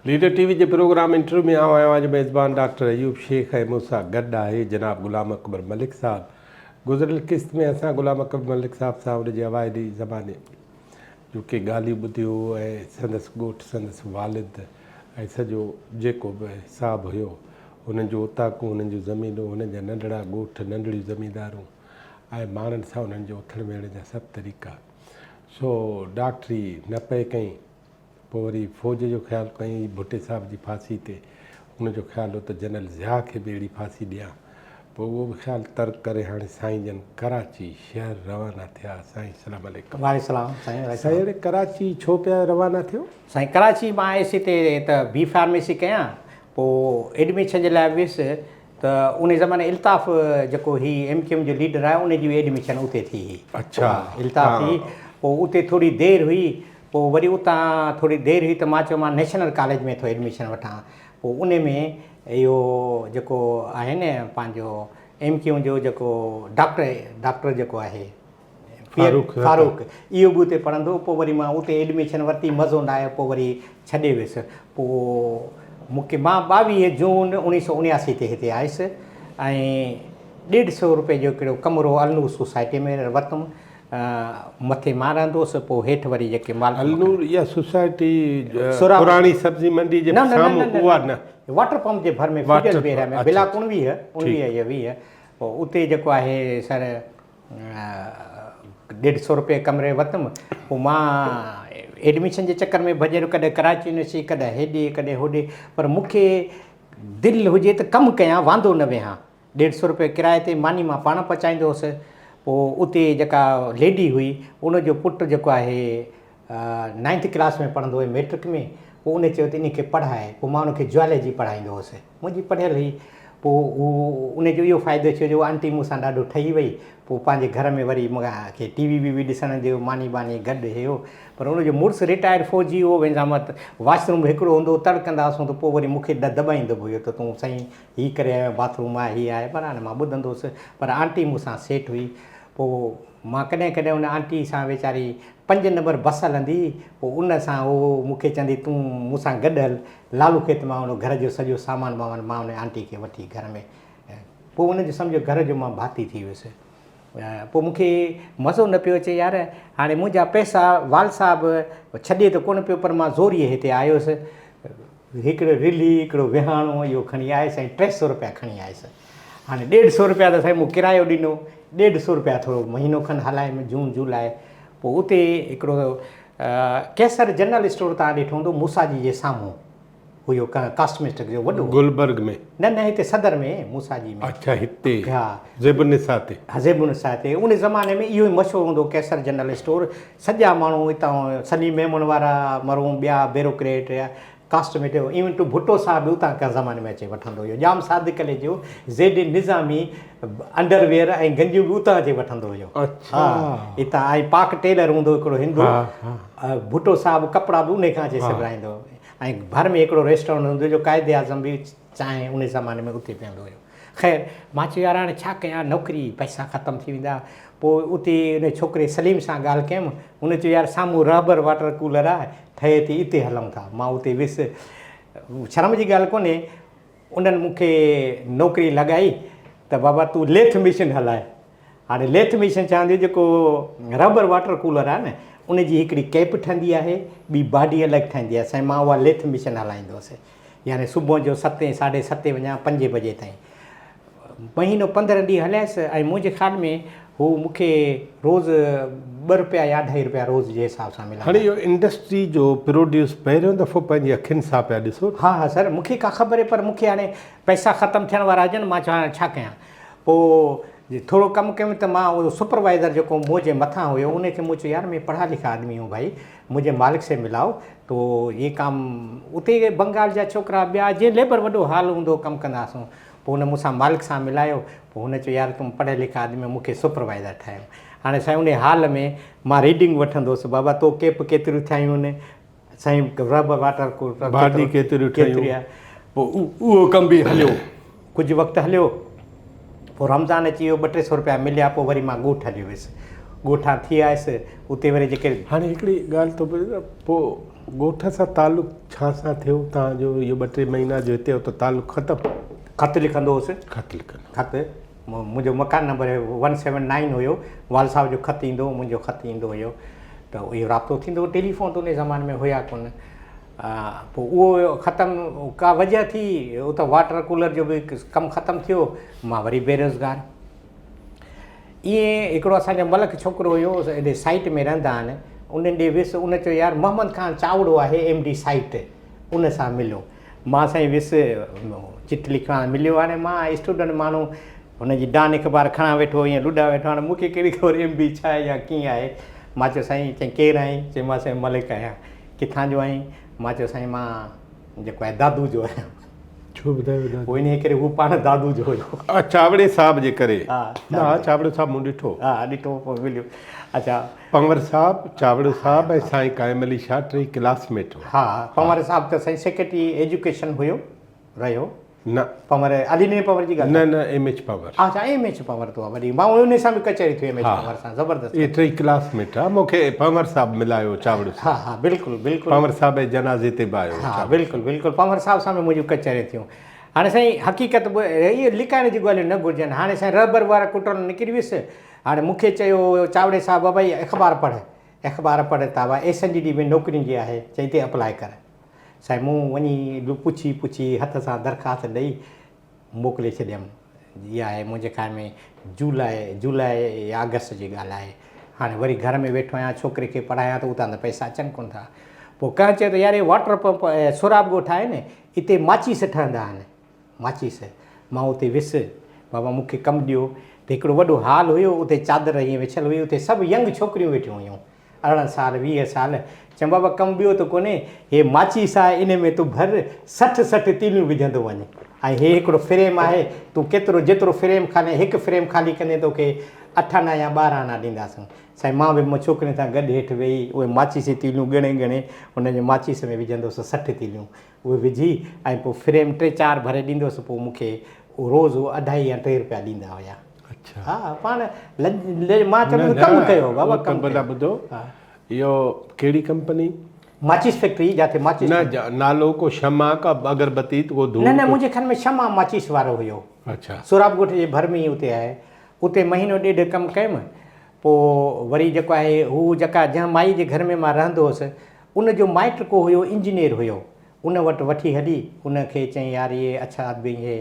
Leader ٽي V جي programme interview ۾ آئون آهيان اوهان جو ميزبان ڊاڪٽر ايوب شيخ ۽ مون سان گڏ آهي جناب غلام اڪبر ملڪ صاحب. گذريل قسط ۾ اسان غلام اڪبر ملڪ صاحب سان ان جي اوائلي زماني جون ڪي ڳالهيون ٻڌيون ۽ سندس ڳوٺ، سندس والد ۽ سڄو جيڪو به حساب هيو، هنن جون اوطاقون، هنن جون زمينون، هنن جا ننڍڙا ڳوٺ، ننڍڙيون زميندارون ۽ ماڻهن سان انهن جي اٿڻ ويهڻ جا سڀ طريقا. سو ڊاڪٽري نه پئي ڪئين. پوء وري فوج جو خيال ڪيائين، ڀٽي صاحب جي ڦاسي تي هن جو خيال هو ته جنرل ضياء کي به اهڙي ڦاسي ڏيان. پوء اهو به خيال ترڪ ڪري هاڻي سائين جن ڪراچي شهر روانا ٿيا. سائين سلام عليڪم. وعليڪم سلام سائين وعليڪم سائين اڙي ڪراچي ڇو پيا روانا ٿيو؟ سائين ڪراچي مان آيس هتي ته بي فارميسي ڪيان پوء ايڊميشن جي لاء ويس ته ان زماني الطاف جيڪو هي ايم ڪيو ايم جو ليڊر آهي ان جي به ايڊميشن اتي ٿي هئي. اڇا الطاف ٿي پوء اتي ٿوري دير هئي پوء وري اتان ٿوري دير هئي ته مان چيو مان نيشنل ڪاليج ۾ ٿو ايڊميشن وٺان پوء ان ۾ اهو جيڪو آهي نه پنهنجو ايم ڪيو جو جيڪو ڊاڪٽر ڊاڪٽر جيڪو آهي فاروق فاروق اهو به اتي پڙهندو پوء وري مان اتي ايڊميشن ورتي مزو نه آيو پوء وري ڇڏي ويس پوء مونکي مان 22 جون 1979 تي هتي آيس ۽ ڏيڍ سو روپئي جو هڪڙو ڪمرو النور سوسائٽي ۾ ورتم مٿي مان رهندو هوس پوء هيٺ وري جيڪي مالڪ النور اها سوسائٽي پراڻي سبزي منڊي جي سامهون اها نه واٽر پمپ جي ڀر ۾ فيڊل ايريا ۾ بلاڪ 19 19 يا 20 پوء اتي جيڪو آهي سر ڏيڍ سو روپيه ڪمري ورتم پوء مان ايڊميشن جي چڪر ۾ ڀڄي رهيو ڪڏهن ڪراچي يونيورسٽي ڪڏهن هيڏي ڪڏهن هوڏي پر مون کي دل هجي ته ڪم ڪيان واندو نه ويهان ڏيڍ سو روپيه ڪرائي تي ماني مان پاڻ پچائيندو هوس. پوء اتي جيڪا ليڊي هئي ان جو پٽ جيڪو آهي نائنٿ ڪلاس ۾ پڙهندو هو ميٽرڪ ۾ پوء ان چيو ته ان کي پڙهاء پوء مان ان کي جوالوجي پڙهائيندو هوس. منهنجي پڙهيل هئي. پوء هو ان جو اهو فائدو ٿيو جو آنٽي مون سان ڏاڍو ٺهي وئي. پوء پنهنجي گهر ۾ وري مون کي ٽي وي بي وي ڏسڻ جو ماني ٻاني گڏ هيو. پر ان جو مڙس رٽائرڊ فوجي هو وينزامت واش روم به هڪڙو هوندو هو تڙ ڪندا هئاسون ته پوء وري مون کي دٻائيندو به هيو ته تون سائين هي ڪري آيو آهيان باٿ روم آهي هي آهي پر هاڻي مان ٻڌندو هوس پر آنٽي مون سان سيٽ هئي پوء مان ڪڏهن ڪڏهن ان آنٽي سان ويچاري پنج نمبر بس هلندي هئي پوء ان سان هو مون کي چوندي تون مون سان گڏ هل لالو کيت مان ان گهر جو سڄو سامان وامان مان ان آنٽي کي وٺي گهر ۾ پوء ان جو سمجهو گهر جو مان ڀاتي ٿي ويس پوء مون کي مزو نه پيو اچي يار هاڻي منهنجا پئسا وال صاحب ڇڏي ته ڪونه پيو پر مان زوريء هتي آيس هڪڙو رلي، هڪڙو ويهاڻو اهو کڻي آيس ۽ 300 رپيا کڻي آيس. هاڻي ڏيڍ سو رپيا ته سائين مون ڪرايو ڏنو، ڏيڍ سو رپيا ٿورو مهينو کن هلايم جون جولاء. پوء اتي هڪڙو قيصر جنرل اسٽور توهان ڏٺو هوندو موسيٰ جي جي سامهون هيو ڪاسميٽڪ جو وڏو. گلبرگ ۾؟ نه نه هتي صدر ۾ موسيٰ جي ۾. اڇا هتي ها زيب النساء تي. ها زيب النساء تي ان زماني ۾ اهو ئي مشهور هوندو هو قيصر جنرل اسٽور. سڄا ماڻهو اتان سليم ميمڻ وارا مرحوم ٻيا بيروڪريٽ يا ڪاسٽميٽ ايون ٽو ڀٽو صاحب به اتان ڪنهن زماني ۾ اچي وٺندو هيو ڄام صادق علي جو Z A Nizami underwear ۽ گنجيون به اتان اچي وٺندو هيو اڇا اتان ۽ پاڪ ٽيلر هوندو هڪڙو هندو ڀٽو صاحب ڪپڙا به انهي کان اچي سبرائيندو هو ۽ ڀر ۾ هڪڙو ريسٽورنٽ هوندو جو قائد اعظم به چانهه انهي زماني ۾ اتي پيئندو هيو خير، مان چيو يار هاڻي ڇا ڪيان، نوڪري، پئسا ختم ٿي ويندا. پوء اتي ان ڇوڪري سليم سان ڳالهه ڪيم، هن چيو يار سامهون رهبر واٽر ڪولر آهي، ٺهي ٿي اتي هلون ٿا. مان اتي ويس، شرم جي ڳالهه ڪونهي، انهن مون کي نوڪري لڳائي ته بابا تون ليٿ مشين هلاء. هاڻي ليٿ مشين ڇا هوندي آهي، جيڪو رهبر واٽر ڪولر آهي نه، ان جي هڪڙي ڪيپ ٺهندي آهي، ٻي باڊي الڳ ٺهندي آهي. سائين مان اها ليٿ مشين هلائيندو هوس. يعني صبح جو ستين ساڍي ستين وڃان پنجين بجي تائين. مهينو 15 ڏينهن هليس ۽ منهنجي خيال ۾ هو مون کي روز ٻه روپيا يا اڍائي روپيا روز جي حساب سان ملندا. هاڻي اهو انڊسٽري جو پروڊيوس پهريون دفعو پنهنجي اکين سان پيا ڏسو. ها ها سر مون کي ڪا خبر پر مون کي هاڻي پئسا ختم ٿيڻ وارا هجن مان چوان ڇا ڪيان پوء ٿورو ڪم ڪيم ته مان اهو سپروائيزر جيڪو منهنجي مٿان هيو ان کي مون چيو يار مين پڙها لکا آدمي هون ڀائي منهنجي مالڪ سي ملاء تو يي ڪام اتي بنگال جا ڇوڪرا ٻيا جي ليبر وڏو حال هوندو ڪم ڪندا هئاسون پوء هن مون سان مالڪ سان ملايو پوء هن چيو يار تون پڙهيل لکيل آدمي آهين مون کي سپروائيزر ٺاهيو هاڻي سائين انهي حال ۾ مان ريڊنگ وٺندو هوس بابا تو ڪيپ ڪيتريون ٺاهيون آهن سائين رب واٽر باڊي ڪيتريون ٺهيون پوء اهو ڪم به هليو ڪجهه وقت هليو پوء رمضان اچي ويو ٻه ٽي سو روپيا مليا پوء وري مان ڳوٺ هليو ويس ڳوٺان ٿي آيس اتي وري جيڪي هاڻي هڪڙي ڳالهه ٿو پڇان پوء ڳوٺ سان تعلق ڇا سان ٿيو توهان جو اهو ٻه ٽي مهينا جو هتي هو ته تعلق ختم. خط لکندو هوس. خط لکندو. خط منهنجو مڪان نمبر ون سيون نائين هيو والد صاحب جو خط ايندو هو منهنجو خط ايندو هيو ته اهو رابطو ٿيندو هو ٽيليفون ته ان زماني ۾ هيا ڪونه پوء اهو ختم ڪا وجه ٿي اتان واٽر ڪولر جو به ڪم ختم ٿيو مان وري بيروزگار. ائين هڪڙو اسان جو ملڪ ڇوڪرو هيو هيڏي سائيٽ ۾ رهندا آهن انهن ڏي ويس ان چيو يار محمد خان چاوڙو آهي ايم ڊي سائيٽ ان سان ملو مان سائين ويس چٺ لکڻ مليو هاڻي مان اسٽوڊنٽ ماڻهو هن جي ڊان اخبار کڻان ويٺو ائين لڏان ويٺو هاڻي مون کي ڪهڙي خبر ايم ڊي ڇا آهي يا ڪيئن آهي مان چيو سائين چيائين ڪير آهين چيو مان سائين ملڪ آهيان ڪٿان جو آهين مان چيو سائين مان جيڪو آهي دادو جو آهيان ڇو ٻڌايو دادو؟ پوء انهيء ڪري هو پاڻ دادو جو هيو. چاوڙي صاحب جي ڪري. نه ها چاوڙو صاحب مون ڏٺو. ها ڏٺو پوء مليو. اڇا. پنور صاحب، چاوڙو صاحب ۽ سائين قائم علي شاهه ٽيئي ڪلاس ميٽ هئا. ها پنور صاحب ته سائين سيڪريٽري ايجوڪيشن هيو رهيو. نه. پنور علي نين پنور جي ڳالهه نه نه ايم ايڇ پنور. اڇا ايم ايڇ پنور تو وڏي مان انهي سان به ڪچهري ٿي ايم ايڇ پنور سان زبردست. اهي ٽيئي ڪلاس ميٽ ها مون کي پنور صاحب ملايو چاوڙو صاحب. ها ها بلڪل بلڪل. پنور صاحب جي جنازي تي به آيو ها بلڪل بلڪل پنور صاحب سان به منهنجون ڪچهريون ٿيون. هاڻي سائين حقيقت به اهي لڪائڻ جون ڳالهيون نه گهرجن. هاڻي سائين رهبر وارا ڪٽڻ نڪري ويس. هاڻي مون کي چيو چاوڙي صاحب ڀائي اخبار پڙهه اخبار پڙهه ته ڀائي ايس اين جي ڊي ۾ نوڪرين جي آهي چئي تي اپلاء ڪر. سائين مون وڃي پڇي پڇي هٿ سان درخواست ڏئي موڪلي ڇڏيم. اها آهي منهنجي خيال ۾ جولاء جولاء يا آگسٽ جي ڳالهه آهي. هاڻي وري گهر ۾ ويٺو آهيان ڇوڪري کي پڙهايان ته اتان ته پئسا اچن ڪونه ٿا. پوء ڪنهن چيو ته يار هي واٽر پمپ سهراب ڳوٺ آهي نه اتي ماچيس ٺهندا آهن. ماچيس مان اتي ويس بابا مون کي ڪم ڏيو ته هڪڙو وڏو هال هيو اتي چادر ائين وڇيل هئي اتي سڀ ينگ ڇوڪريون ويٺيون هيون. 18 سال 20 سال، چيم بابا ڪم ٻيو ته ڪونهي، هي ماچيس آهي انهي ۾ تون ڀر 60 60 تيليون وجهندو وڃ ۽ هي هڪڙو فريم آهي تون ڪيترو جيترو فريم خالي هڪ فريم خالي ڪندين توکي اٺ آنا يا 12 آنا ڏينداسون. سائين مان به ڇوڪرين سان گڏ هيٺ ويهي اهي ماچيس جي تيليون ڳڻي ڳڻي انهن جي ماچيس ۾ وجهندو هوس 60 تيليون اهي وجهي ۽ پوء فريم ٽي چار ڀري ڏيندو هوس پوء مون کي روز اهو اڍائي يا ٽي رپيا ڏيندا هيا. اڇا. ها پاڻ لڄ مان چوندو ڪم ڪيو بابا ڪم ڪيو. ڀلا ٻڌو اهو ڪهڙي ڪمپني؟ ماچيس فيڪٽري جاٿي ماچيس. نه نالو ڪو شمع ڪا اگربتي ڪو ڌوپ. نه نه منهنجي خيال ۾ شمع ماچيس وارو هيو. اڇا. سهراب ڳوٺ جي ڀر ۾ ئي اتي آهي. اتي مهينو ڏيڍ ڪم ڪيم پوء وري جيڪو آهي هو جيڪا جنهن مائي جي گهر ۾ مان رهندو هوس ان جو مائٽ ڪو هيو انجنيئر هيو ان وٽ وٺي هلي ان کي چيائين يار يي اڇا آدمي هي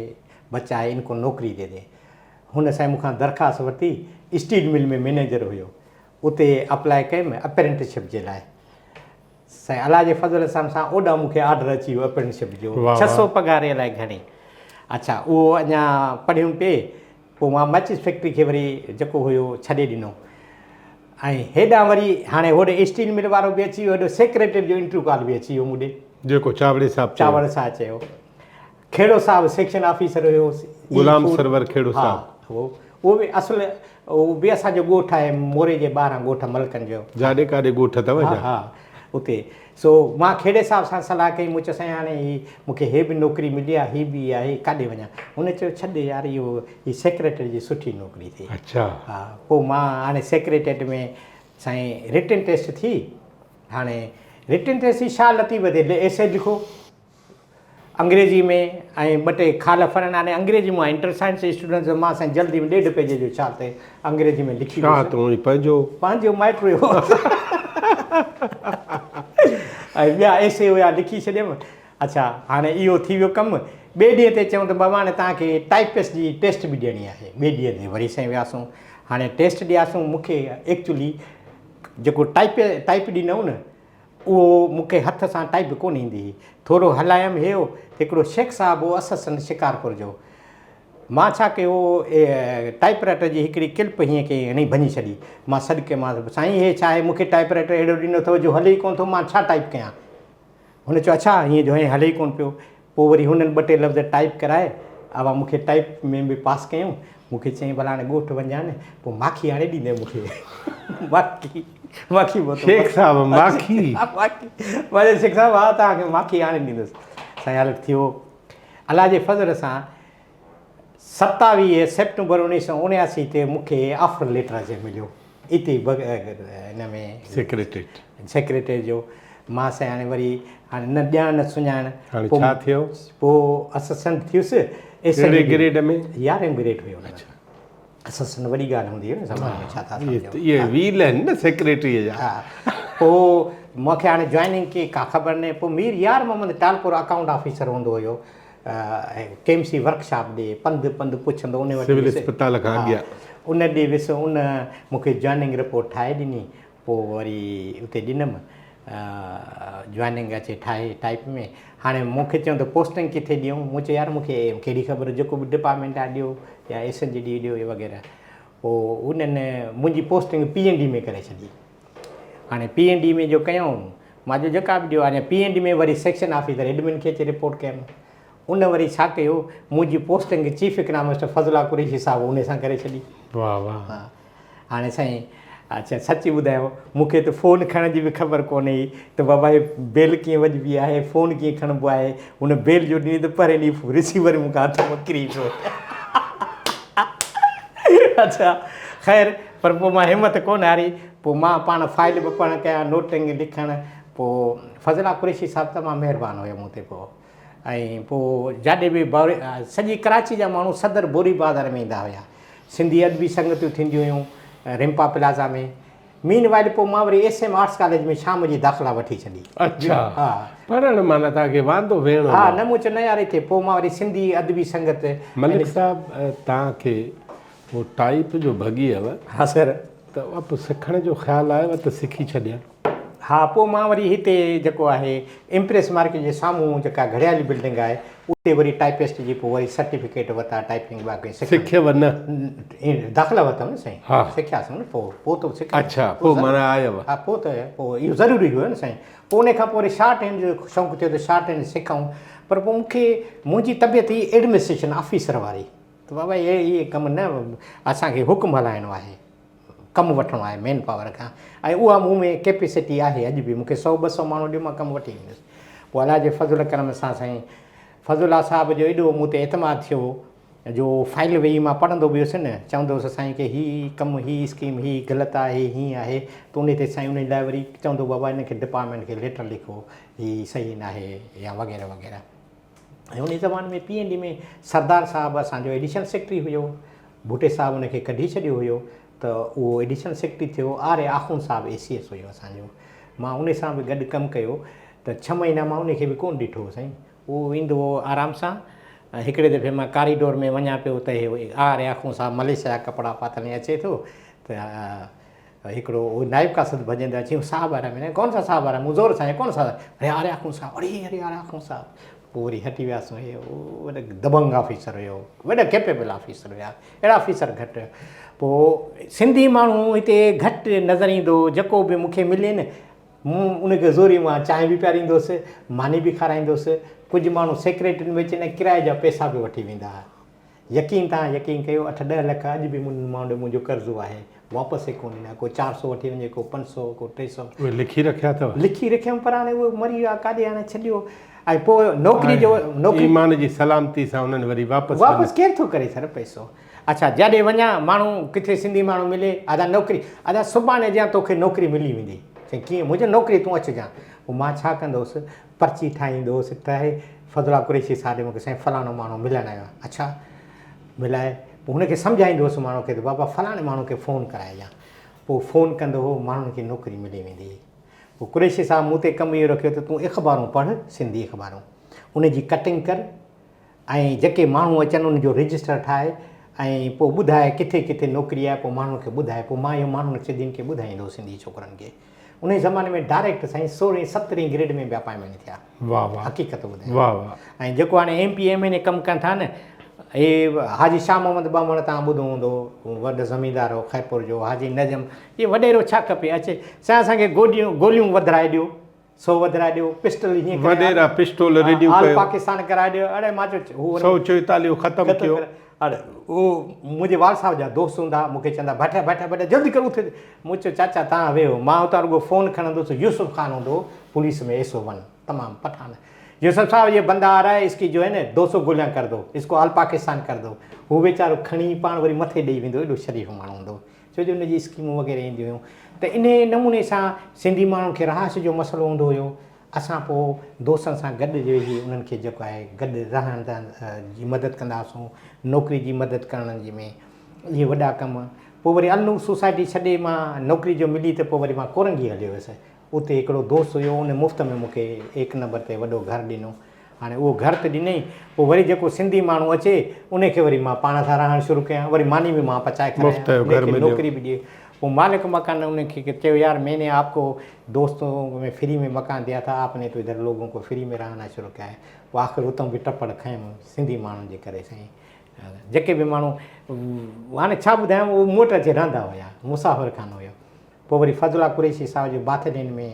بچا هي ان ڪو نوڪري the the. هن سائين مون کان درخواست ورتي، اسٽيل مل ۾ مئنيجر هيو، اتي اپلاء ڪيم اپرينٽسشپ جي لاء. سائين الله جي فضل سان سان اوڏانهن مون کي آرڊر اچي ويو اپرينٽسشپ جو، 600 پگهار الائي گهڻي. اڇا اهو اڃا پڙهيم پئي، پوء مان ماچيس فيڪٽري کي وري جيڪو هيو ڇڏي ڏنو ۽ هيڏانهن وري هاڻي هوڏي اسٽيل مل وارو به اچي ويو، هوڏي سيڪريٽري جو انٽريو ڪال به اچي ويو مون ڏي. جيڪو چاوڙي صاحب چيو. چاوڙ صاحب چيو. کهڙو صاحب سيڪشن آفيسر هيو. غلام سرور کهڙو صاحب. ها هو اهو به اصل اهو به اسان جو ڳوٺ آهي موري جي ٻاهران ڳوٺ ملڪن جو. جاڏي ڪاڏي ڳوٺ اٿو ڇا؟ ها ها اتي سو مان کهڙي صاحب سان صلاح ڪئي مون چيو سائين هاڻي هي مون کي هي به نوڪري ملي آهي هي به آهي ڪاڏي وڃان هن چيو ڇڏ يار اهو هي سيڪريٽري جي سٺي نوڪري ٿئي. اڇا. ها پوء مان هاڻي سيڪريٽريٽ ۾ سائين رٽن ٽيسٽ ٿي هاڻي رٽن ٽيسٽ ٿي شاهه لطيف تي ايسي لکو. انگريزي ۾ ۽ ٻه ٽي خال ڦرن هاڻي انگريزي مان انٽر سائنس اسٽوڊنٽ هيس مان سائين جلدي ۾ ڏيڍ پيج جو ڇا تي انگريزي ۾ لکي ويس. ڇا تون پنهنجو. پنهنجو مائٽ هيو ۽ ٻيا ايسي هيا لکي ڇڏيم. اڇا هاڻي اهو ٿي ويو ڪم. ٻئي ڏينهن تي چيائون ته بابا هاڻي توهان کي ٽائپسٽ جي ٽيسٽ به ڏيڻي آهي. ٻئي ڏينهن تي وري سائين وياسون. هاڻي ٽيسٽ ڏياسون مون کي ايڪچولي جيڪو ٽائپ ٽائپ ڏنائون نه اهو مون کي هٿ سان ٽائيپ به ڪونه ايندي هئي. ٿورو هلايم هيو ته هڪڙو شيخ صاحب هو اسسٽنٽ شڪارپور جو. مان ڇا ڪيو ٽائيپ رائيٽر جي هڪڙي ڪلپ هيئن ڪئي هڻي ڀڃي ڇڏي. مان سڏ ڪيومانس سائين هي ڇا آهي مون کي ٽائيپ رائيٽر اهڙو ڏنو اٿو جو هلي ئي ڪونه ٿو مان ڇا ٽائيپ ڪيان. هن چيو اڇا هيئن جو هيئن هلي ئي ڪونه پيو. پوء وري هنن ٻه ٽي لفظ ٽائيپ ڪرائي اها مون کي ٽائيپ ۾ به پاس ڪيائون. مون کي چيائين ڀلا هاڻي ڳوٺ وڃجان نه پوء ماکي آڻي ڏيندين مون کي. ماکي ماکي بوتل. شيخ صاحب ماکي. ماکي مان چيو شيخ صاحب ها توهان کي ماکي آڻي ڏيندس. سائين هل ٿيو الله جي فضل سان 27 سيپٽمبر 1979 تي مون کي آفر ليٽر اچي مليو اتي ان ۾ سيڪريٽريٽ سيڪريٽريٽ جو. مان سائين هاڻي وري هاڻي نه ڄاڻ نه سڃاڻ. هاڻي ڇا ٿيو؟ پوء اسسٽنٽ ٿيس. ڪهڙي گريڊ ۾؟ يارهين گريڊ هيو ان وقت. اسسٽنٽ وڏي ڳالهه هوندي هئي نه زماني ۾ ڇا ٿا سمجهو. اهي ويل آهن نه سيڪريٽريء جا. ها پوء مون کي هاڻي جوائننگ ڪي ڪا خبر نه. پوء مير يار محمد ٽالپور اڪائونٽ آفيسر هوندو هيو ڪي ايم سي ورڪشاپ ڏي پنڌ پنڌ پڇندو ان وٽ سول اسپتال کان اڳيان. ان ڏي ويس ان مون کي جوائننگ رپورٽ ٺاهي ڏني. پوء وري اتي ڏنم جوائننگ اچي ٺاهي ٽائيپ ۾ هاڻي مون کي چيائون ته پوسٽنگ ڪٿي ڏيون مون چيو يار مون کي ڪهڙي خبر جيڪو به ڊپارٽمينٽ آهي ڏيو يا ايس اين جي ڊي ڏيو وغيره پوء انهن منهنجي پوسٽنگ پي اين ڊي ۾ ڪري ڇڏي هاڻي پي اين ڊي ۾ جو ڪيائون مان جو جيڪا به ڏيو هاڻي پي اين ڊي ۾ وري سيڪشن آفيسر ايڊمن کي اچي رپورٽ ڪيم ان وري ڇا ڪيو منهنجي posting chief economist Fazal Qureshi صاحب ان سان ڪري ڇڏي واهه واهه هاڻي سائين اڇا سچي ٻڌايو مون کي ته فون کڻڻ جي به خبر ڪونه هئي ته بابا هي بيل ڪيئن وڄبي آهي فون ڪيئن کڻبو آهي هن بيل جو ڏني ته پهرين ڏينهن رسيور مون کان هٿ مان ڪري پيو اڇا خير پر پوء مان همت ڪونه هاري پوء مان پاڻ فائل به پڙهڻ ڪيا نوٽنگ لکڻ پوء فضلا قريشي صاحب تمام مهربان هيو مون تي پوء ۽ پوء جاڏي به سڄي ڪراچي جا ماڻهو صدر بوري بازار ۾ ايندا هيا سنڌي ادبي سنگتيون ٿينديون هيون رمپا پلازا ۾. مين وائل پوء مان وري ايس ايم آرٽس ڪاليج ۾ شام جي داخلا وٺي ڇڏي. اڇا. پڙهڻ معنيٰ توهان کي واندو ويهڻو نه. ها نه مون چيو نه يار هتي پوء مان وري سنڌي ادبي سنگت. ملڪ صاحب توهان کي هو ٽائيپ جو ڀڳي هئو. ها سر. ته اها پوء سکڻ جو خيال آيو ته سکي ڇڏيان. ها پوء مان وري هتي جيڪو آهي امپريس مارڪيٽ جي سامهون جيڪا گهڙيالي بلڊنگ آهي اتي وري ٽائپسٽ جي پوء وري سرٽيفڪيٽ ورتا ٽائپنگ باقي سکڻ سکيو نه؟ داخلا ورتم نه سائين ها سکياسون نه پوء پوء ته سکيا اڇا پوء معنيٰ آيو ها پوء ته پوء اهو ضروري هيو نه سائين پوء ان کان پوء وري شارٽ هينڊ جو شوق ٿيو ته شارٽ هينڊ سکون پر پوء مون کي منهنجي طبيعت هئي ايڊمنسٽريشن آفيسر واري ته بابا اهي ڪم نه اسان کي حڪم هلائڻو آهي ڪم وٺڻو آهي مين پاور کان ۽ اها مون ۾ ڪيپيسٽي آهي اڄ به مون کي سئو ٻه سئو ماڻهو ڏيو مان ڪم وٺي ايندس پوء الله جي فضل ڪرم سان سائين فضل الله صاحب جو ايڏو مون تي اعتماد ٿيو جو فائل ويهي مان پڙهندو به هيس نه چوندو هوس سائين کي هي ڪم هي اسڪيم هي غلط آهي هيئن آهي ته ان تي سائين ان لاء وري چوندو بابا ان کي ڊپارٽمينٽ کي ليٽر لکو هي صحيح ناهي يا وغيره وغيره ۽ ان زماني ۾ پي اين ڊي ۾ سردار صاحب اسان جو ايڊيشنل سيڪريٽري هيو. ڀٽي صاحب ان کي ڪڍي ڇڏيو هيو ته اهو ايڊيشنل سيڪريٽري ٿيو. آر اي آخوند صاحب اي سي ايس هيو اسان جو. مان ان سان به گڏ ڪم ڪيو ته ڇهه مهينا مان ان کي به ڪونه ڏٺو هو سائين. اهو ايندو هو آرام سان. هڪڙي دفعي مان ڪاريڊور ۾ وڃان پيو ته هي آر اي آخوند صاحب مليشيا جا ڪپڙا پاتل ائين اچي ٿو ته هڪڙو اهو نائب قاصد ڀڄندي اچي صاحب آ رها مين ڪون سا صاحب آ رها مون زور سان ڪون سا اري آ رها آخوند صاحب اري اري آ رها آخوند صاحب پوء وري هٽي وياسون هي وڏا دبنگ آفيسر هيو وڏا ڪيپيبل آفيسر هيا اهڙا آفيسر گهٽ پوء سنڌي ماڻهو هتي گهٽ نظر ايندو جيڪو به مونکي ملي نه مون ان کي زوري مان چانهه به پياريندوس ماني به کارائيندوس ڪجهه ماڻهو سيڪريٽرين ۾ اچي نه ڪرائي جا پئسا به وٺي ويندا هئا يقين تان يقين ڪيو اٺ ڏهه لک اڄ به مون مان ڏي منهنجو قرضو آهي واپس ئي ڪونه ڏنا ڪو چار سو وٺي وڃي ڪو پنج سو ڪو ٽي سو. اهي لکي رکيا اٿو؟ لکي رکيم پر هاڻي اهي مري ويا ڪاڏي هاڻي ڇڏيو ۽ پوء نوڪري جو نوڪري ايمان جي سلامتي سان انهن وري واپس واپس ڪير ٿو ڪري سر پئسو اڇا جاڏي وڃان ماڻهو ڪٿي سنڌي ماڻهو ملي ادا نوڪري ادا سڀاڻي جيان توکي نوڪري ملي ويندي چئي ڪيئن منهنجو نوڪري تون اچجان پوء مان ڇا ڪندو هوس پرچي ٺاهيندو هوس ٺاهي فضل الله قريشي صاحب ڏي مون کي سائين فلاڻو ماڻهو ملڻ آيو آهي اڇا ملائي پوء هن کي سمجهائيندو هوس ماڻهو کي ته بابا فلاڻي ماڻهو کي فون ڪرائجان پوء فون ڪندو هو ماڻهن کي نوڪري ملي ويندي هئي پوء قريشي صاحب مون تي ڪم اهو رکيو ته تون اخبارون پڙهه سنڌي اخبارون ان جي ڪٽنگ ڪر ۽ جيڪي ماڻهو اچن ان جو رجسٽر ٺاهي ۽ پوء ٻڌائي ڪٿي ڪٿي نوڪري آهي پوء ماڻهن کي ٻڌائي پوء مان اهو ماڻهن سنڌين کي ٻڌائيندو هوس سنڌي ڇوڪرن کي انهي زماني ۾ ڊائريڪٽ سائين سورهين سترهين گريڊ ۾ به اپائنٽمينٽ ٿيا. واه واه حقيقت ٻڌايان. واه واه. ۽ جيڪو هاڻي M P M N A ڪم ڪن ٿا نه اهي حاجي شاهه محمد ٻانڀڻ توهان ٻڌو هوندو وڏ زميندار هو خيرپور جو حاجي نجم اهي وڏيرو ڇا کپي اچي سائين اسان کي گوڏيون گوليون وڌرائي ڏيو سو وڌرائي ڏيو پسٽل هيئن ڪري وڏيرا پسٽول ريڊيون آل ڪيو. پاڪستان ڪرائي ڏيو اڙي مان چيو هو سو چويتاليهو ختم ڪيو. اڙي هو منهنجي والد صاحب جا دوست هوندا ها مون کي چوندا ڀٽيا ڀٽيا ڀٽيا جلدي ڪر اٿ مون چيو چاچا توهان ويهو مان اتان رڳو فون کڻندس يوسف خان هوندو هو پوليس ۾ ايس او ون تمام پٺاڻ يوسف صاحب يي بندا آ رها هي اسڪي جو هي نه دو سو گوليان ڪر دو اسڪو آل پاڪستان ڪر دو هو ويچارو کڻي پاڻ وري مٿي ڏئي ويندو ايڏو شريف ماڻهو هوندو هو ڇو جو ان جي اسڪيمون وغيره اينديون هيون. ته انهي نموني سان سنڌي ماڻهن کي رهائش جو مسئلو هوندو هيو. اسان پوء دوستن سان گڏ ويهي انهن کي جيڪو آهي گڏ رهڻ جي مدد ڪندا هئاسون، نوڪري جي مدد ڪرڻ جي ۾ اهي وڏا ڪم. پوء وري النور سوسائٽي ڇڏي مان نوڪري جو ملي ته پوء وري مان ڪورنگي هليو ويس. اتي هڪڙو دوست هيو ان مفت ۾ مون کي ايڪ نمبر تي وڏو گهر ڏنو. هاڻي اهو گهر ته ڏنئي پوء وري جيڪو سنڌي ماڻهو اچي ان کي وري مان پاڻ سان رهڻ شروع ڪيان وري ماني به مان پچائي مفت کارايان جو ان گهر کي مليو. نوڪري به ڏي. پوء مالڪ مڪان ان کي چيو يار مين ني آپ ڪو دوستون ۾ فري ۾ مڪان ديا ٿا آپ ني تو ادھر لوگون ڪو فري ۾ رهانا شروع ڪيا هي. پوء آخر اتان به ٽپڙ کنيم سنڌي ماڻهن جي ڪري سائين جيڪي به ماڻهو هاڻي ڇا ٻڌايان اهو مون وٽ اچي رهندا هيا مسافر خانو هيو. پوء وري فضل الله قريشي صاحب جي باٿ لين ۾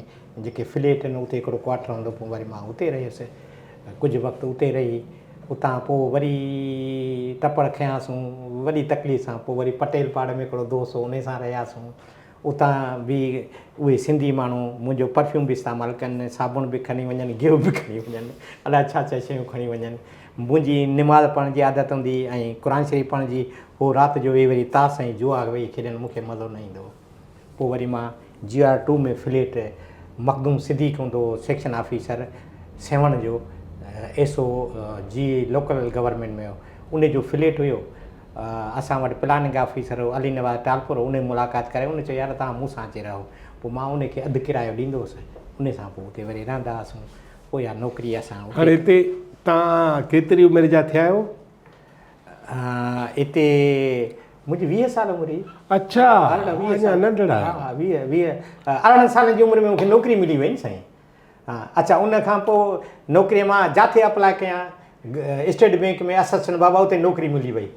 جيڪي فليٽ آهن اتي هڪڙو ڪوارٽر هوندو پوء وري مان اتي رهيس ڪجهه وقت اتي رهي اتان پوء وري ٽپڙ کنياسون وڏي تڪليف سان پوء وري پٽيل پاڙي ۾ هڪڙو دوست هو انهي سان رهياسون اتان به اهي سنڌي ماڻهو منهنجو پرفيوم به استعمال ڪن صابڻ به کڻي وڃن گيهه به کڻي وڃن الائي ڇا ڇا شيون کڻي وڃن منهنجي نماز پڙهڻ جي عادت هوندي هئي ۽ قرآن شريف پڙهڻ جي هو رات جو ويهي وري تاس ۽ جوا ويهي کيڏن مون کي مزو نه ايندو هو. پوء وري مان G R two ۾ flat Makhdoom Siddique هوندو هو سيڪشن آفيسر سيوهڻ جو ايس او جي لوڪل گورنمينٽ ۾ هو ان جو فليٽ هيو اسان وٽ پلاننگ آفيسر هو علي نواز ٽالپر ان ملاقات ڪرائي ان چيو يار توهان مون سان اچي رهو پوء مان ان کي اڌ ڪرايو ڏيندو هوس ان سان پوء اتي وري رهندا هئاسون پوء اها نوڪري اسان اتي هاڻي هتي توهان ڪيتري عمر جا ٿيا آهيو؟ اتي منهنجي 20 سال عمر هئي. اڇا اڃا ننڍڙا آهيو. ها 20 20 18 سالن جي عمر ۾ مونکي نوڪري ملي وئي نه سائين. ها اڇا ان کان پوء نوڪري مان جاٿي اپلاء ڪيان اسٽيٽ بينڪ ۾ اسسٽنٽ بابا اتي نوڪري ملي وئي.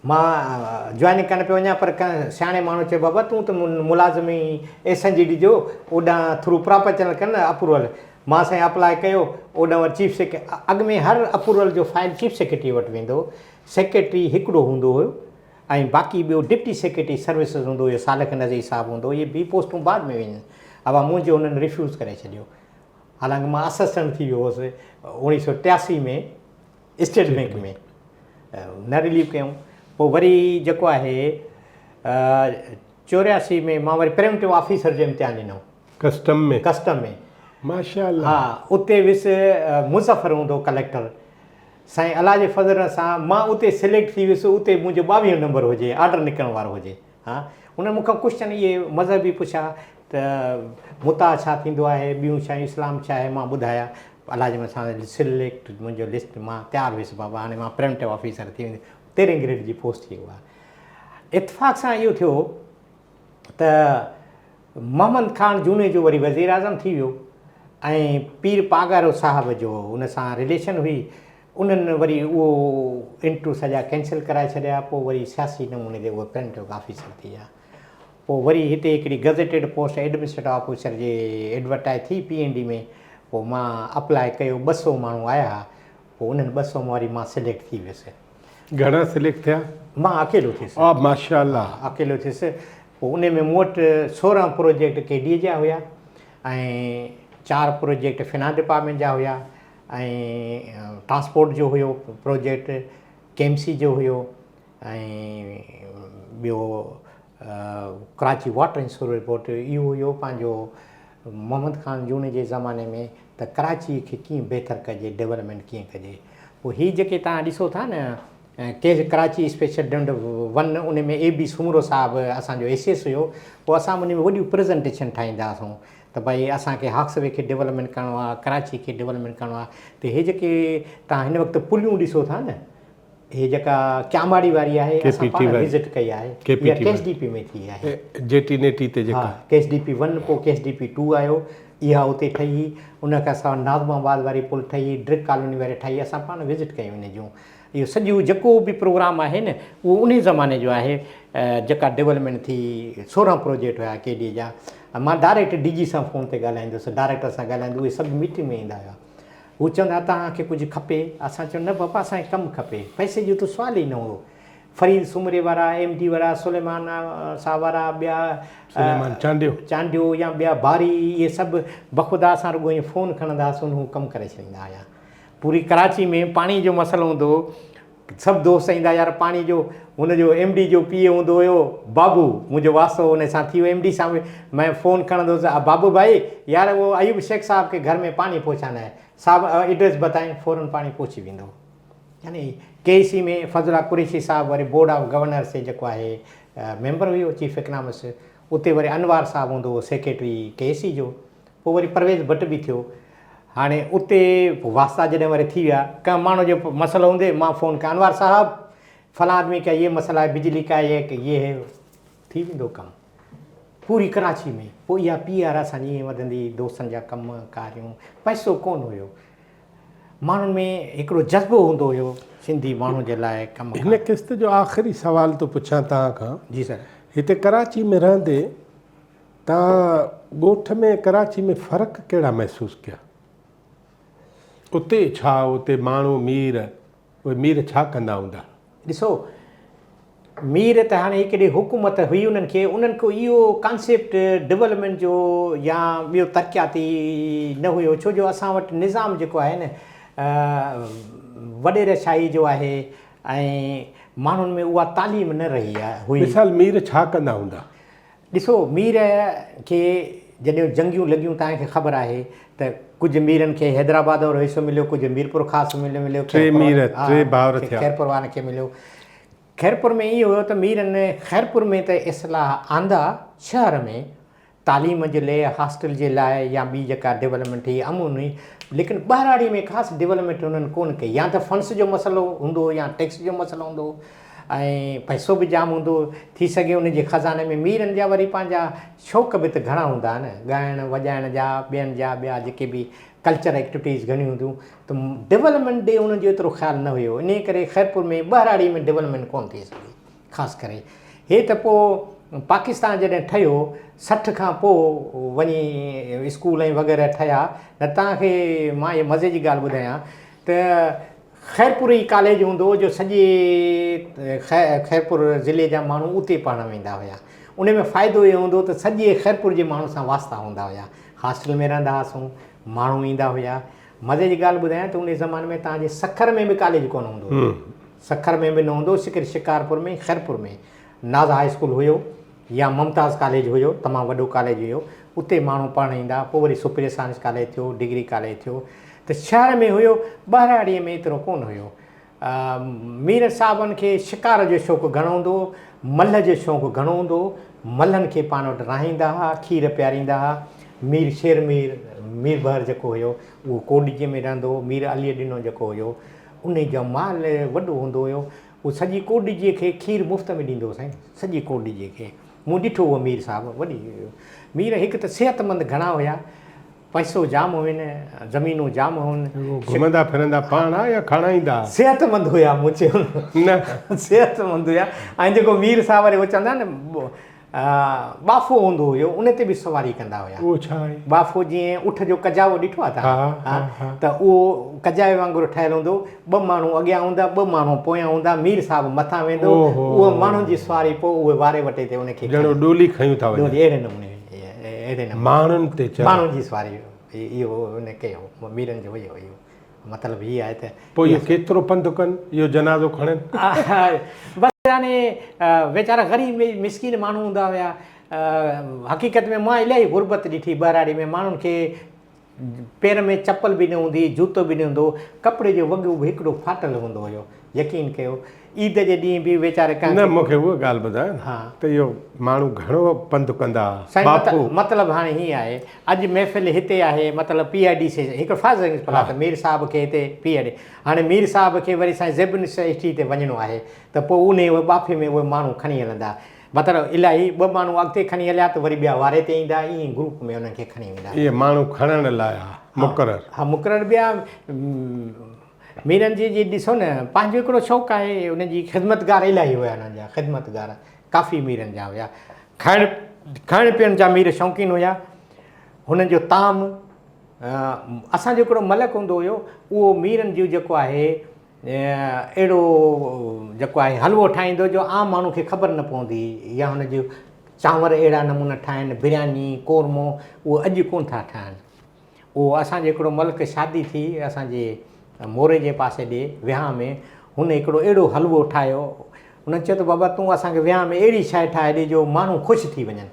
مان جوائننگ ڪرڻ پيو وڃان پر ڪنهن سياڻي ماڻهو چيو بابا تون ته ملازم ئي ايس اين جي ڊي جو اوڏانهن ٿرو پراپر چينل ڪر نه اپروول مان سائين اپلاء ڪيو اوڏانهن وري چيف سيڪ اڳ ۾ هر اپروول جو فائل چيف سيڪريٽري وٽ ويندو هو سيڪريٽري هڪڙو هوندو هيو ۽ باقي ٻيو ڊپٽي سيڪريٽري سروسز هوندو هيو سالڪ نظير صاحب هوندو هو اهي ٻي پوسٽون بعد ۾ ويون ابا منهنجو هنن ريفيوز ڪري ڇڏيو حالانڪه مان اسسٽنٽ ٿي ويو هوس 1983 ۾ اسٽيٽ بينڪ ۾ نه رليو ڪيائون پوء وري جيڪو آهي 84 ۾ مان وري پريونٽو آفيسر جو امتحان ڏنو ڪسٽم ۾ ڪسٽم ۾ ماشاء الله ها اتي ويس مظفر هوندو ڪليڪٽر سائين الله جي فضل سان مان اتي سليڪٽ ٿي ويس اتي منهنجو 22 نمبر هجي آرڊر نڪرڻ وارو هجي ها انهن مون کان ڪوشچن اهي مذهبي پڇيا ته متعه ڇا ٿيندو آهي ٻيون شيون اسلام ڇا آهي مان ٻڌايا الله جي مسان سليڪٽ منهنجو لسٽ مان تيار هيس بابا هاڻي مان پريونٽو آفيسر ٿي ويندس تيرهين گريڊ جي پوسٽ ٿي اها اتفاق سان اهو ٿيو ته محمد خان جوڻيجو وري وزير اعظم ٿي ويو ۽ پير پاڳارو صاحب جو ان سان رليشن هئي انهن وري اهو انٽرو سڄا ڪينسل ڪرائي ڇڏيا پوء وري سياسي نموني تي اهي پريونٽو آفيسر ٿي ويا پوء وري هتي هڪڙي گزيٽيڊ پوسٽ ايڊمنسٽريٽو آفيسر جي ايڊورٽائز ٿي پي اين ڊي ۾ پوء مان اپلاء ڪيو 200 ماڻهو آيا ها پوء انهن 200 مان وري مان سليڪٽ ٿي ويس. گهڻا سليڪٽ ٿيا؟ مان اڪيلو ٿيس. آ ماشاء الله. ها اڪيلو ٿيس پوء انهي ۾ مون وٽ 16 پروجيڪٽ ڪي ڊي اي جا هيا ۽ 4 پروجيڪٽ فنانس ڊپارٽمينٽ جا هيا ۽ ٽرانسپورٽ جو هيو پروجيڪٽ ڪي ايم سي جو هيو ۽ ٻيو ڪراچي واٽر ۽ سوريج بورڊ اهو هيو پنهنجو محمد خان جوڻي جي زماني ۾ ته ڪراچي کي ڪيئن بهتر ڪجي ڊولپمينٽ ڪيئن ڪجي پوء هي جيڪي توهان ڏسو ٿا نه ڪي ڪراچي اسپيشل ڊنڊ ون ان ۾ اي بي سومرو صاحب اسان جو ايس ايس هيو پوء اسان ان ۾ وڏيون پريزنٽيشن ٺاهيندا هئاسون ته ڀائي اسان کي هاڪس وي کي ڊولپمينٽ ڪرڻو آهي ڪراچي کي ڊولپمينٽ ڪرڻو آهي ته هي جيڪي توهان هن وقت پليون ڏسو ٿا نه هي جيڪا ڪياماڙي واري آهي اسان پاڻ وزٽ ڪئي آهي اها ڪيس ڊي پي ۾ ٿي آهي جي ٽي نيٽي تي جيڪا ها ڪيس ڊي پي 1 پوء ڪيس ڊي پي 2 آيو اها اتي ٺهي ان کان سواء ناظم آباد واري پل ٺهي ڊرگ ڪالوني واري ٺاهي اسان پاڻ وزٽ ڪيون ان جون اهو سڄو جيڪو به پروگرام آهي نه اهو انهي زماني جو آهي جيڪا ڊولپمينٽ ٿي 16 پروجيڪٽ هيا ڪي ڊي جا مان ڊائريڪٽ ڊي جي سان فون تي ڳالهائيندو هوس ڊائريڪٽر سان ڳالهائيندو اهي سڀ ميٽنگ ۾ ايندا هيا هو چوندا ها توهان کي ڪجهه کپي؟ اسان چيو نه بابا اسان کي ڪم کپي، پئسي جو ته سوال ئي نه هو. فريد سومري وارا، ايم ڊي وارا، سليمان صاحب وارا، ٻيا سليمان چانڊيو. چانڊيو يا ٻيا باري اهي سڀ بخدا اسان رڳو ائين فون کڻندا هئاسون هو ڪم ڪري ڇڏيندا هيا. پوري ڪراچي ۾ پاڻي جو مسئلو هوندو هو. سڀ دوست ايندا يار پاڻي جو هن جو ايم ڊي جو پي اي هوندو هيو بابو منهنجو واسطو ان سان ٿي ويو ايم ڊي سان به مين فون کڻندو هوس بابو ڀائي يار وہ ايوب شيخ صاحب ڪي گهر ۾ پاني پهچانا هي صاحب ايڊريس بتائين فورن پاڻي پهچي ويندو هو يعني ڪي اي سي ۾ فضل الله قريشي صاحب وري بورڊ آف گورنرس جي جيڪو آهي ميمبر هيو چيف اڪنامسٽ اتي وري انوار صاحب هوندو هو سيڪريٽري ڪي اي سي جو پوء وري پرويز ڀٽ به ٿيو. هاڻي اتي پوء واسطا جڏهن وري ٿي ويا، ڪنهن ماڻهو جو مسئلو هوندي مان فون ڪيان انوار صاحب فلان آدمي ڪا يي مسئلا هي بجلي ڪا يي يي هي ٿي ويندو ڪم پوري ڪراچي ۾ پوء اها پي آر اسان جي ائين وڌندي دوستن جا ڪم ڪاريون پئسو ڪونه هيو ماڻهن ۾ هڪڙو جذبو هوندو هيو سنڌي ماڻهو جي لاء ڪم هن قسط جو آخري سوال ٿو پڇان توهان کان. جي سر. هتي ڪراچي ۾ رهندي توهان ڳوٺ ۾ ڪراچي ۾ فرق ڪهڙا محسوس ڪيا؟ اتي ڇا اتي ماڻهو مير اهي مير ڇا ڪندا هوندا؟ ڏسو مير ته هاڻي هڪڙي حڪومت هئي انهن کي انهن کي اهو ڪانسيپٽ ڊولپمينٽ جو يا ٻيو ترقياتي نه هيو ڇو جو اسان وٽ نظام جيڪو آهي نه وڏيره شاهي جو آهي ۽ ماڻهن ۾ اها تعليم نه رهي هئي. مثال مير ڇا ڪندا هوندا؟ ڏسو مير کي جڏهن جنگيون لڳيون توهان کي خبر آهي ته ڪجهه ميرن کي حيدرآباد وارو حصو مليو ڪجهه ميرپور خاص ۾ مليو ٽي مير ٽي ڀائر ٿيا. خيرپور وارن کي مليو. خيرپور ۾ ائين هيو ته ميرن خيرپور ۾ ته اصلاح آندا شهر ۾ تعليم جي لئه هاسٽل جي لاء يا ٻي جيڪا ڊولپمينٽ هئي امن هئي ليڪن ٻهراڙي ۾ خاص ڊولپمينٽ هنن ڪونه ڪئي يا ته فنڊس جو مسئلو هوندو هو يا ٽيڪس جو مسئلو هوندو هو ۽ پئسو به جام هوندو هو، ٿي سگهي ان جي خزاني ۾ ميرن جا وري پنهنجا شوق به ته گهڻا هوندا نه، ڳائڻ وڄائڻ جا، ٻين جا ٻيا جيڪي به ڪلچر ايڪٽوٽيز گهڻيون هونديون ته ڊولپمينٽ ڏي انهن جو ايترو خيال نه هيو، انهيء ڪري خيرپور ۾ ٻهراڙي ۾ ڊولپمينٽ ڪونه ٿي سگهي، خاص ڪري هي ته پوء پاڪستان جڏهن ٺهيو 60 کان پوء وڃي اسڪول ۽ وغيره ٺهيا، نه توهان کي مان هي مزي جي ڳالهه ٻڌايان ته خيرپور ئي ڪاليج هوندو هو جو سڄي خيرپور ضلعي جا ماڻهو اتي پڙهڻ ويندا هيا. ان ۾ فائدو اهو هوندو هو ته سڄي خيرپور جي ماڻهن سان واسطا هوندا هيا. هاسٽل ۾ رهندا هئاسون، ماڻهو ايندا هيا. مزي جي ڳالهه ٻڌايان ته ان زماني ۾ توهان جي سکر ۾ به ڪاليج ڪونه هوندو هو. سکر ۾ به نه هوندو هو، صرف شڪارپور ۾ خيرپور ۾ ناز هاء اسڪول هيو يا ممتاز ڪاليج هيو، تمام وڏو ڪاليج هيو. اتي ماڻهو پڙهڻ ايندا. پوء وري سپريئر سائنس ڪاليج ٿيو، ڊگري ڪاليج ٿيو. ته شهر ۾ هيو، ٻهراڙيء ۾ ايترو ڪونه هيو. مير صاحبن کي شڪار جو شوق گهڻو هوندو هو، ملهه جو شوق گهڻو هوندو هو. ملهن کي پاڻ وٽ رهائيندا ها، کير پياريندا ها. مير شير مير، ميربحر جيڪو هيو، اهو ڪوڏجيء ۾ رهندو هو. مير علي ڏنو جيڪو هيو، انهي جو مال وڏو هوندو هيو. اهو سڄي ڪوڏجيء کي کير مفت ۾ ڏيندو هو سائين، سڄي ڪوڏجيء کي. مون ڏٺو اهو مير صاحب، وڏي مير هڪ ته صحتمند گهڻا هيا. پئسو جام هين، زمينون جام هون. گهمندا ڦرندا پاڻ ها يا کڻائيندا ها؟ صحتمند هيا مون چيو نه صحتمند هيا ۽ جيڪو مير صاحب وري هو چوندا نه ٻاڦو هوندو هيو ان تي به سواري ڪندا هيا. اهو ڇا آهي؟ ٻاڦو جيئن اٺ جو ڪجاوو ڏٺو آهي توهان؟ ها ته اهو ڪجاوي وانگر ٺهيل هوندو ٻه ماڻهو اڳيان هوندا ٻه ماڻهو پويان هوندا مير صاحب مٿان ويندو اهو ماڻهن جي سواري پوء اهي واري وٽي تي ان کي ڄڻو ڏولي کنيون ٿا وڃن. ڏولي اهڙي نموني اهڙي نموني ماڻهن تي چڙهه. ماڻهن جي سواري اهو ان ڪيو ميرن جو اهو اهو مطلب هي آهي ته پوء اهو ڪيترو پنڌ ڪن اهو جنازو کڻن. بس يعني ويچارا غريب مسڪين ماڻهو هوندا هيا حقيقت ۾ مان الاهي غربت ڏٺي ٻهراڙي ۾ ماڻهن کي پير ۾ چپل به نه هوندي هئي، جوتو به نه هوندو هو، ڪپڙي جو وڳو به هڪڙو ڦاٽل هوندو هيو. يقين ڪيو عيد جي ڏينهن به ويچاري ڪنهن نه مون کي اها ڳالهه ٻڌايو نه ته اهو ماڻهو گهڻو پنڌ ڪندا ها. سائين مطلب هاڻي هيئن آهي اڄ محفل هتي آهي مطلب پي I D C هڪڙو فار ايگزامپل آهي ته مير صاحب کي هتي پي I D هاڻي مير صاحب کي وري سائين زيب النساء اسٽريٽ تي وڃڻو آهي ته پوء انهي ٻاڦي ۾ اهي ماڻهو کڻي هلندا مطلب الاهي ٻه ماڻهو اڳتي کڻي هليا ته وري ٻيا واري تي ايندا ائين گروپ ۾ انهن کي کڻي ويندا. اهي ماڻهو کڻڻ لاء ها مقرر. ها مقرر ٻيا ميرن جي جي ڏسو نه پنهنجو هڪڙو شوق آهي انهن جي خدمتگار الاهي هيا انهن جا خدمتگار ڪافي ميرن جا هيا کائڻ کائڻ پيئڻ جا مير شوقين هيا هنن جو طعام اسان جو هڪڙو ملڪ هوندو هيو اهو ميرن جو جيڪو آهي اهڙو جيڪو آهي حلوو ٺاهيندو جو عام ماڻهو کي خبر نه پوندي يا هن جو چانور اهڙا نمونا ٺاهن برياني قورمو اهو اڄ ڪونه ٿا ٺاهن اهو اسان جي هڪڙو ملڪ شادي ٿي اسان جي موري جي پاسي ڏي وهانء ۾ هن هڪڙو اهڙو حلوو ٺاهيو. هنن چيو ته بابا تون اسان کي ويانهه ۾ اهڙي شيء ٺاهي ڏي جو ماڻهو خوش ٿي وڃن.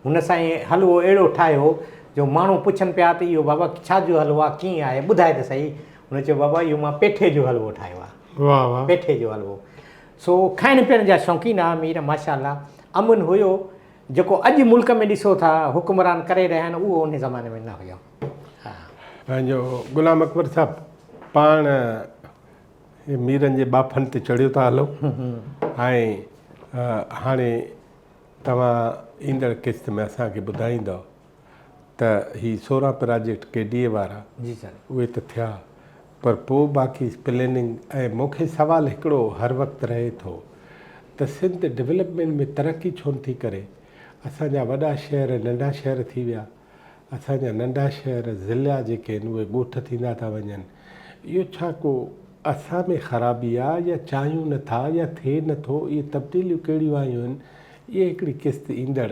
هن سائين حلوو اهڙو ٺاهيو جو ماڻهو پڇن پيا ته اهو بابا ڇا جو حلوو آهي، ڪيئن آهي، ٻڌاء ته سهي. هن چيو بابا اهو مان پيٺي جو حلوو ٺاهيو آهي. واه واه. پيٺي جو حلوو. سو کائڻ پيئڻ جا شوقين ها مير ماشاء الله. امن هيو جيڪو اڄ ملڪ ۾ ڏسو ٿا حڪمران ڪري رهيا آهن اهو انهي زماني ۾ نه هيو. ها. پنهنجو غلام اڪبر صاحب پاڻ ميرن جي ٻاڦن تي چڙهيو ٿا هلو ۽ هاڻي توهان ايندڙ قسط ۾ اسان کي ٻڌائيندؤ ته هي 16 پراجيڪٽ ڪي ڊي اي وارا جي سر اهي ته ٿيا پر پوء باقي پليننگ ۽ مون کي سوال هڪڙو هر وقت رهي ٿو ته سنڌ ڊولپمينٽ ۾ ترقي ڇو نٿي ڪري اسان جا وڏا شهر ننڍا شهر ٿي ويا اسان جا ننڍا شهر، ضلعا جيڪي آهن اهي ڳوٺ ٿيندا ٿا وڃن. اهو ڇا ڪو اسان ۾ خرابي آ يا چاهيون نه ٿا يا ٿئي نه ٿو، اهي تبديليون ڪهڙيون آيون آهن، اهي هڪڙي قسط ايندڙ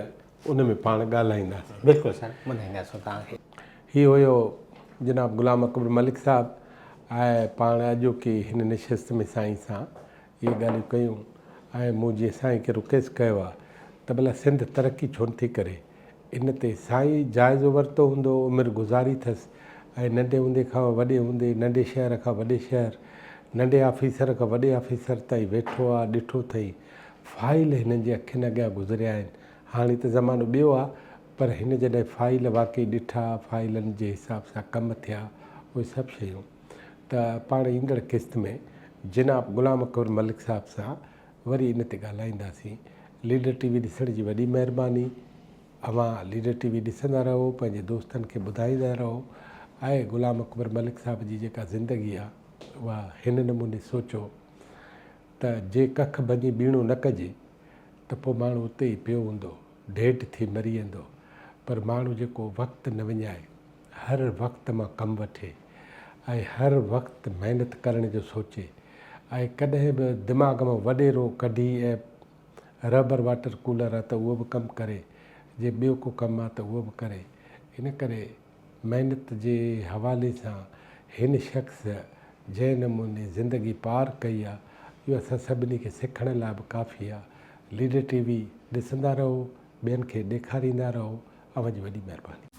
ان ۾ پاڻ ڳالهائينداسين. بلڪل سر ٻڌائينداسون توهان کي. هي هيو جناب غلام اڪبر ملڪ صاحب ۽ پاڻ اڄوڪي هن نشست ۾ سائين سان اهي ڳالهيون ڪيون ۽ مون جيئن سائين کي رڪويسٽ ڪيو آ ته ڀلا سنڌ ترقي ڇو نٿي ڪري ان تي سائين جائزو ورتو هوندو، عمر گذاري ٿس ۽ ننڍي هوندي کان وڏي هوندي، ننڍي شهر کان وڏي شهر، ننڍي آفيسر کان وڏي آفيسر تائين ويٺو آ، ڏٺو ٿئي. فائيل هنن جي اکين اڳيان گذريا آهن. هاڻي ته زمانو ٻيو آ، پر هن جڏهن فائيل واقعي ڏٺا، فائيلن جي حساب سان ڪم ٿيا، اهي سڀ شيون ته پاڻ ايندڙ قسط ۾ جناب غلام اڪبر ملڪ صاحب سان وري ان تي ڳالهائينداسين. ليڊر ٽي وي ڏسڻ جي وڏي مهرباني. اوهان ليڊر ٽي وي ڏسندا رهو پنهنجي دوستن کي ٻڌائيندا رهو ۽ غلام اڪبر ملڪ صاحب جي جيڪا زندگي آ اها هن نموني سوچو ته جي ڪک ڀڃي ٻيڻو نه ڪجي ته پوء ماڻهو اتي ئي پيو هوندو ڍيڍ ٿي مري ويندو پر ماڻهو جيڪو وقت نه وڃائي هر وقت مان ڪم وٺي ۽ هر وقت محنت ڪرڻ جو سوچي ۽ ڪڏهن به دماغ مان وڏيرو ڪڍي ۽ رهبر واٽر ڪولر آ ته اهو به ڪم ڪري جي ٻيو ڪو ڪم آ ته اهو به ڪري ان ڪري محنت جي حوالي سان هن شخص جنهن نموني زندگي پار ڪئي آ اهو اسان سڀني کي سکڻ لاء به ڪافي آ ليڊر ٽي وي ڏسندا رهو ٻين کي ڏيکاريندا رهو اوهان جي وڏي مهرباني.